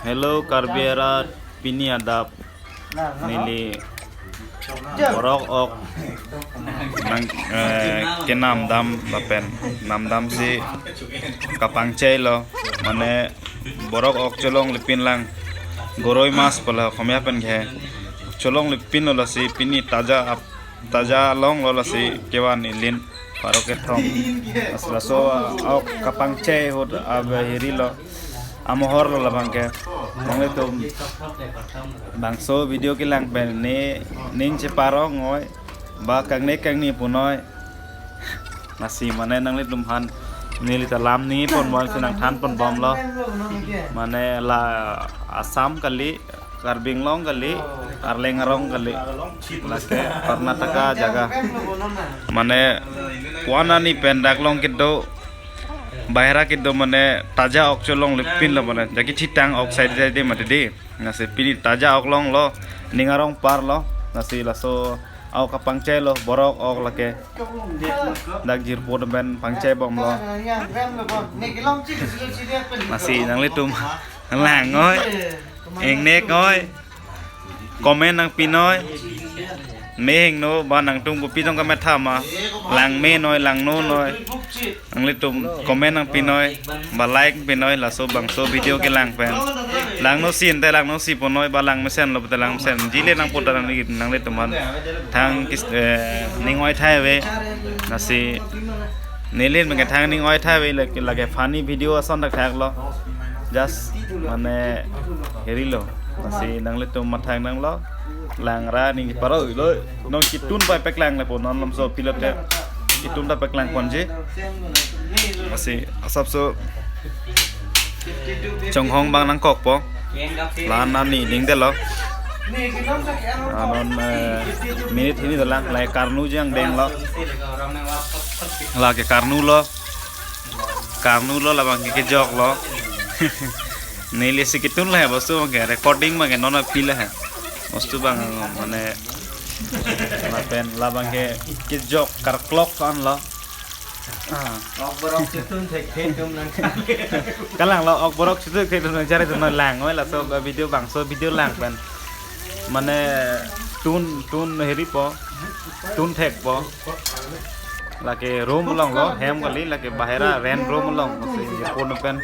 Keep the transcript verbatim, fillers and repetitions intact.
Hello Karbi arat, pini adap neli borok ok nang, eh, kenamdam lapen namdamsi kapangchai lo, mane borok ok cholongle pinlang, goroi mas pala Oxomiya pen ke cholongle pinlo, lasi pini taja ap taja longlo, lasi kevan ilin parok kethom. Laso, ah, ok kapangchai ahut ave hirilo, amohorlo labang ke. Nanglitum bangso video kelang pen ne ning cheparong noi, ba kangnek kangni punoi. Lasi mane nanglitum aphan neli ta lam ningje ponbomsi nangthan ponbomlo. Mane la Assam kali, Karbi Anglong kali, Arleng arong kali, lake Karnataka jaga. Mane puan ani pen dak long kedo, bahera kedo, mane taja ok cholongle pinlo, mane jaki thitang ok side side mati di. Lasi pini taja ok longlo, ning arong parlo, lasi laso ok kapangchai lo, borok ok lake. Dak jirpo pen pangchai bomlo. Lasi nanglitum lang noi, ingnek noi, comment nangpi noi, mehingno ba nangtum kopi tong kamatha ma, langme noi, langno noi. Nanglitum comment nangpi noi, ba like pi noi, laso bangso video kelang pen. Langno si ante langno si ponoi, ba langmesen lo ante langmesen. Jile nangputar nangli, nanglitum aphan thang kis, eh, ning oithai ave. Lasi neli pen ke thang ning oithai ave, lake, lake funny video ason thakthak lo. Just mane hirilo. Lasi nanglitum mathang nanglo. Langra ning paroi lo. Non kitun pai paklang le po, non lamso pilot te kitun ta paklang ponji. Lasi asapso chonghong bang nangkokpo. La-an ani dingdetlo. Ah, non, eh, minute hini dolang, la karnu jang denglo. Lake karnu lo. Karnu lo, labang ke kejok lo. Neli si kitun lo he, bostu abang ke recording abang ke non aphi lo he. Bostu abang mane lapen labang ke kejok karklok an lo. Ah. Ok borok chitun thekthe atum nang. Kalang lo, ok borok chitun thekthe atum nang chari atum nang lang noi, laso video bangso video lang pen. Mane tun, tun hiripo, tun thekpo. Lake room along lo, hem kali, lake bahera rent room along, lasi pon pen.